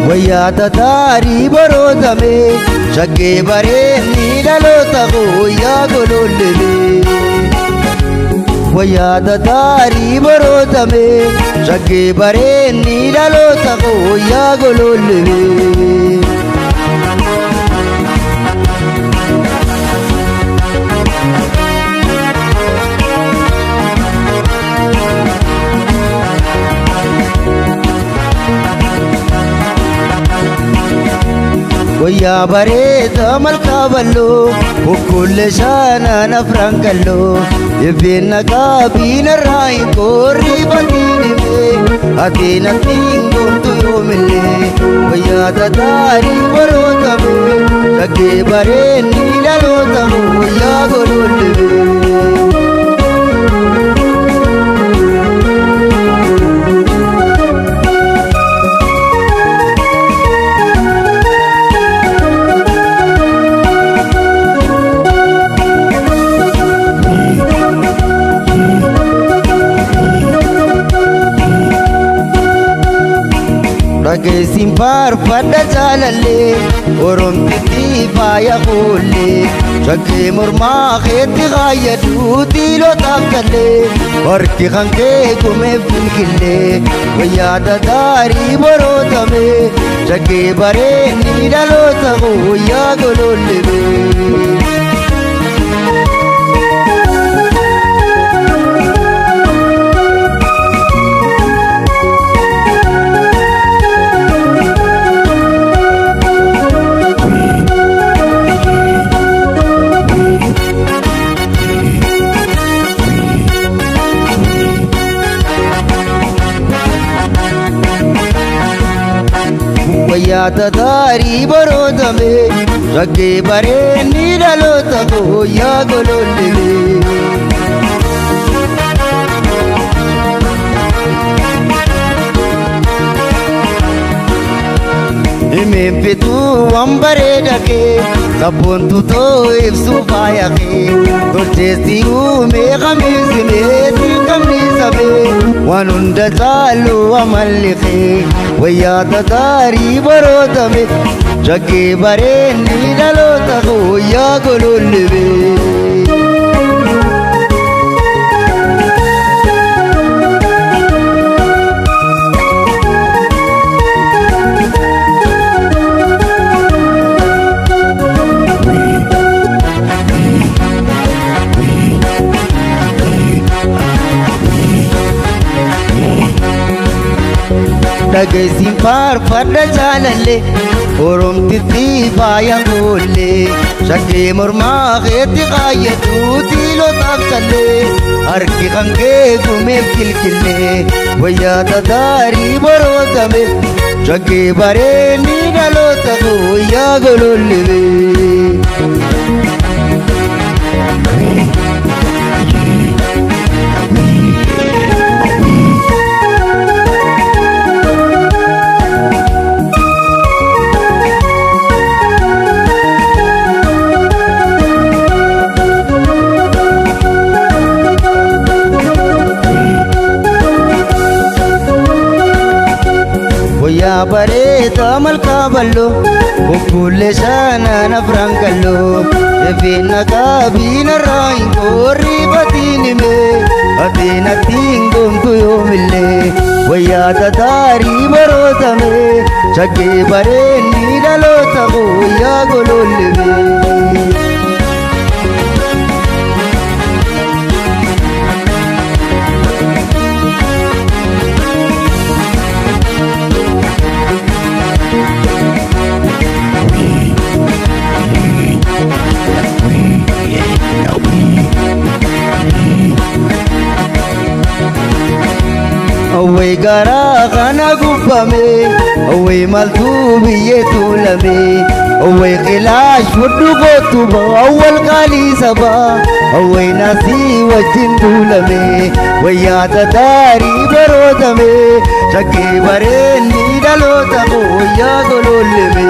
Wayyaa tataarii borootame shaggee bareenni dhaloota wayyaa golollee. Wayyaa tataarii borootame shaggee bareenni dhaloota wayyaa golollee. Wayyaa bareeda malkaa balloo Bukkulle shaanaan afran qalloo Ebbeen naqaa biinarraa hin qorri fatiin himee Ati natti hin goontu yoomillee Wayyaa tataarii barootame Shaggee bareenni dhaloota wayyaa golollee. Dhageessin faarfadha jaalallee Oromtitti faaya kuullee Shaggee mormaa keetti kaayyadhu tiilotaaf kallee Harki kan kee gumeef bilkillee Wayyaa tataarii borootame Shaggee bareenni dhaloota wayyaa golollee. Wayyaa tataarii barootame shaggee bareenni dhaloota wayyaa golollee. Himeen fituu waan bareeda kee sabboontu too ibsuu faaya kee tolcheessi uumee kamiisi meetii kamniisame waan hunda caalu amalli kee wayyaa tataarii barootame shaggee bareenni dhaloota wayyaa golollee. Dhageessin faarfadha jaalallee Oromtitti faaya kuullee Shaggee mormaa keetti kaayyadhu tiilotaaf callee Harki kan kee gumeef kilkillee Wayyaa tataarii borootame Shaggee bareenni dhaloota wayyaa golollee. Wayyaa bareeda malkaa balloo Bukkulle shaanaan afran qalloo Ebbeen naqaa biinarraa hin qorri fatiin himee Ati natti hin goontu yoomillee Wayyaa tataarii barootame Shaggee bareenni dhaloota wayyaa golollee. Awwee garaa kana gubbame awwee maaltu biyyee tuulame awwee qilaash fudhu kootu awwal qaalii saba awwee naasii wajjin tuulame wayyaa tataarii barootame shaggee bareenni dhaloota wayyaa gololleme.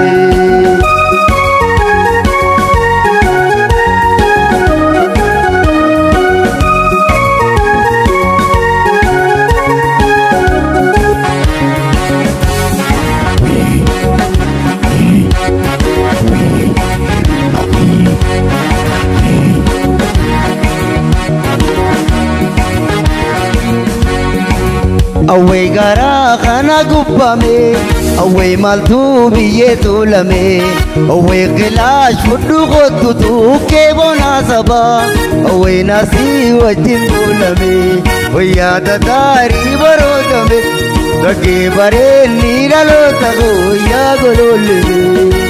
Awwee garaa kana gubbame, awwee maaltu biyyee tuulame, awwee qilaash fudhu kottu tuukkee bonaa sabaa, awwee naasii wajjin tuulame, wayyaa taarii barootame, bakkee bareenni dhaloota guyyaa goloollime.